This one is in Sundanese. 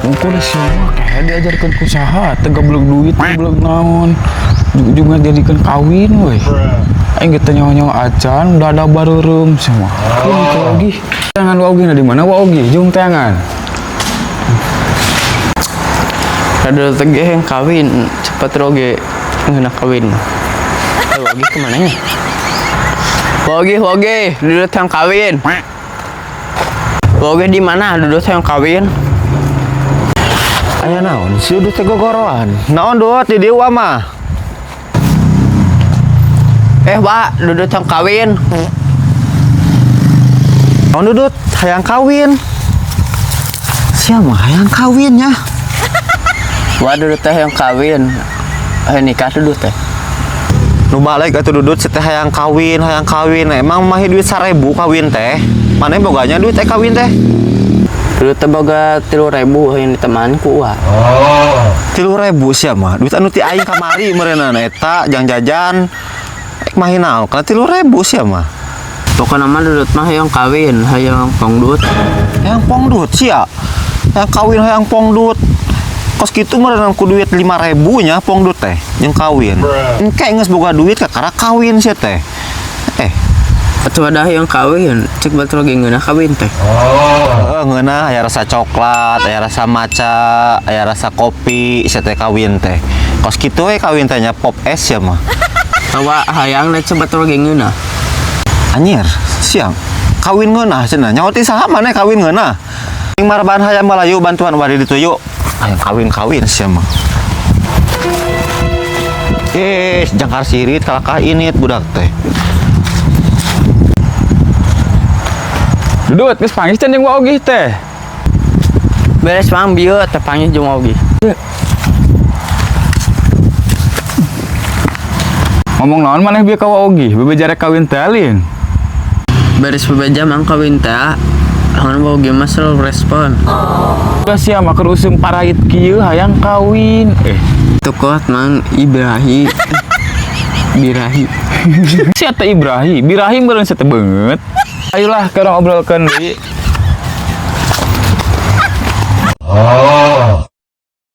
Ukur semua kayak diajarkan ku saha teu gablek duit gablek naon juga jadikan kawin weh. Aing ge teu nyaho-nyaho acan dada bareureum semua. Ini ke ogi. Tangan wa ogi na di mana wa ogi jung tangan. Rada teh yang kawin cepet roge ngeunah kawin. Eh, ogi kemana nya? Ogi ogi dudut yang kawin. Ogi di mana dudut yang kawin? Aya naon si Dudut teh gogoroan. Naon Dut di dieu mah? Eh, Pak, dudut yang kawin. Naon Dudut hayang kawin. Sia mah hayang kawin nya. Wah, dudut teh yang kawin. Eh, nikah dudut teh. Nu balik atuh Dudut si teh hayang kawin, hayang kawin. Emang mahi duit 1000 kawin teh. Mana boganya duit teh kawin teh? Dudut teh boga 3.000 hayang ditemanku, wah. 3.000 sia mah. Duit anu ti aing kamari meureunana eta jang jajan. Ek mahi naon kana 3.000 sia mah. Pokokna mah dudut mah hayang kawin, hayang pongdut. Hayang pongdut sia. Hayang kawin hayang pongdut. Kos kitu meureunana ku duit 5.000 nya pongdut teh jeung kawin. Engke geus boga duit kakara kawin sia teh. Eh, Atuh ada hayang kawin, cek batur ge ngeunah kawin teh. Heeh, ngeunah aya rasa coklat, aya rasa matcha, aya rasa kopi sia teh kawin teh. Kos kitu we kawin teh nya pop es sia mah. Tawa hayang da cek batur ge ngeunah. Anjir, siang. Kawin ngeunah cenah. Nyaho ti saha maneh kawin ngeunah? Ing maraban hayam Melayu bantuan wadi dituyu. Hayang kawin-kawin sia mah. Eh, jangkar sirit kalakah init budak teh. Dudut geus panggih can jeung wa ogi teh. Beres mang bieu teh panggih jeung ogi. Ngomong naon maneh bieu ka wa ogi bebeja rek kawin teh alin. Beres bebeja mang kawin teh. Hangan ogi mah selalu respon. Udah sia mah keur usum parait kieu hayang kawin. Eh, Tukot mang Ibrahi. Birahi. sia teh Ibrahi, birahi meureun sia teh beungeut. Ayolah keur ngobrolkeun deui.